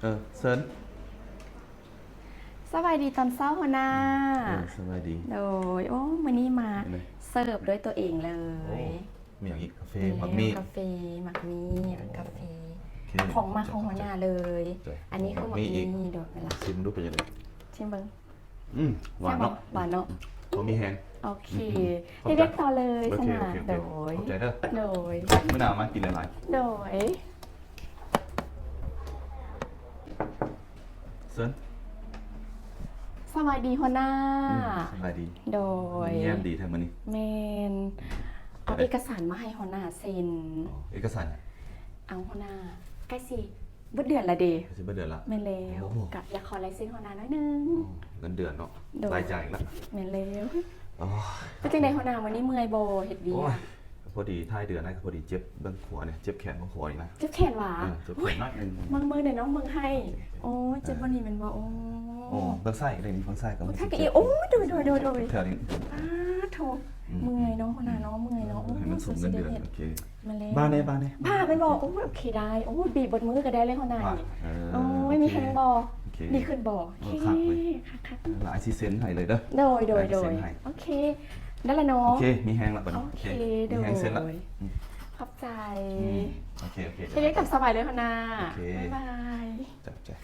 ເອີ ເຊີນ. ສະບາຍດີຕອນເຊົ້າ ຫົວໜ້າ. ເອີ ສະບາຍດີ. ໂດຍ ໂອ້ ມື້ນີ້ມາເສີບດ້ວຍຕົວເອງເລີຍ. ໂອ້ ມີຫຍັງອີກ? ກາເຟ ໝາກມີ້ ກາເຟ ໝາກມີ້ ກາເຟ ຂອງມັກຂອງຫົວໜ້າເລີຍ. ອັນນີ້ຄືໝາກມີ້. ໂດຍ ຊິມດູເປັນຈັ່ງໃດ? ຊິມເບິ່ງ. ອືມ ຫວານເນາະ ຫວານເນາະ ບໍ່ມີແຮງ. ໂອເຄ ເຮັດວຽກຕໍ່ເລີຍ ໂດຍ ຂອບໃຈເດີ. ໂດຍ ມື້ໜ້າມາກິນຫຼາຍໆ. ໂດຍ ເຊີນ. ສະບາຍດີ ຫົວໜ້າ. ອືມ ສະບາຍດີ. ໂດຍ ແຍ້ມດີແທ້ມື້ນີ້. ແມ່ນ ເອົາເອກະສານມາໃຫ້ຫົວໜ້າເຊັນ. ອໍ ເອກະສານຫຍັງ? ເອົາ ຫົວໜ້າ ໃກ້ຊິ ເບິດເດືອນລະເດ. ຊິເບິດເດືອນລະ. ແມ່ນແລ້ວ. ໂອ້ ກະຢາກຂໍລາຍເຊັນຫົວໜ້າໜ້ອຍໜຶ່ງ. ອໍ ເງິນເດືອນເນາະ. ໂດຍ ລາຍຈ່າຍອີກລະ. ແມ່ນແລ້ວ. ໂອ້ຍ ເປັນຈັ່ງໃດຫົວໜ້າ ມື້ນີ້ເມື່ອຍບໍ່ ເຮັດວຽກ? ໂອ້ຍ ພໍດີທ້າຍເດືອນນະ ພໍດີເຈັບເບື້ອງຂວານີ້ ເຈັບແຂນເບື້ອງຂວານີ້ນະ. ເຈັບແຂນຫວາ? ເອີ ເບິ່ງແດ່ນ້ອງ ເບິ່ງໃຫ້. ໂອ້ຍ ເຈັບບ່ອນນີ້ແມ່ນບໍ່? ໂອ້ ເບື້ອງຊ້າຍກໍໄດ້ນີ້ ເບື້ອງຊ້າຍກໍ ໂອ້ ໂດຍໆໆໆ ແຖວນີ້. ປາດໂທ້ ເມື່ອຍເນາະ ຫົວໜ້າເນາະ ເມື່ອຍເນາະ. ໃຫ້ມັນສົມເງິນເດືອນ. ໂອເຄ ມາແລ້ວ ບ້າແດ່ ບ້າແດ່ ບ້າແມ່ນບໍ່? ໂອ້ຍ ໂອເຄ ໄດ້. ໂອ້ຍ ບີບເບິດມື້ກໍໄດ້ເລີຍ ຫົວໜ້ານີ້. ໂອ້ຍ ມີແຮງບໍ່? ດີຂຶ້ນບໍ່? ໂອເຄ ຄັກໆ ເລີຍ. ຫຼາຍຊິເຊັນໃຫ້ເລີຍເດີ. ໂດຍໆໆ ໂອເຄ ໄດ້ລະເນາະ. ໂອເຄ ມີແຮງລະບັດນີ້. ໂອເຄ ມີແຮງເຊັນລະ. ຂອບໃຈ. ໂອເຄໆ ເຮັດວຽກຕາມສະບາຍເລີຍ ຫົວໜ້າ. ໂອເຄ ບາຍບາຍ. ຈ້າ.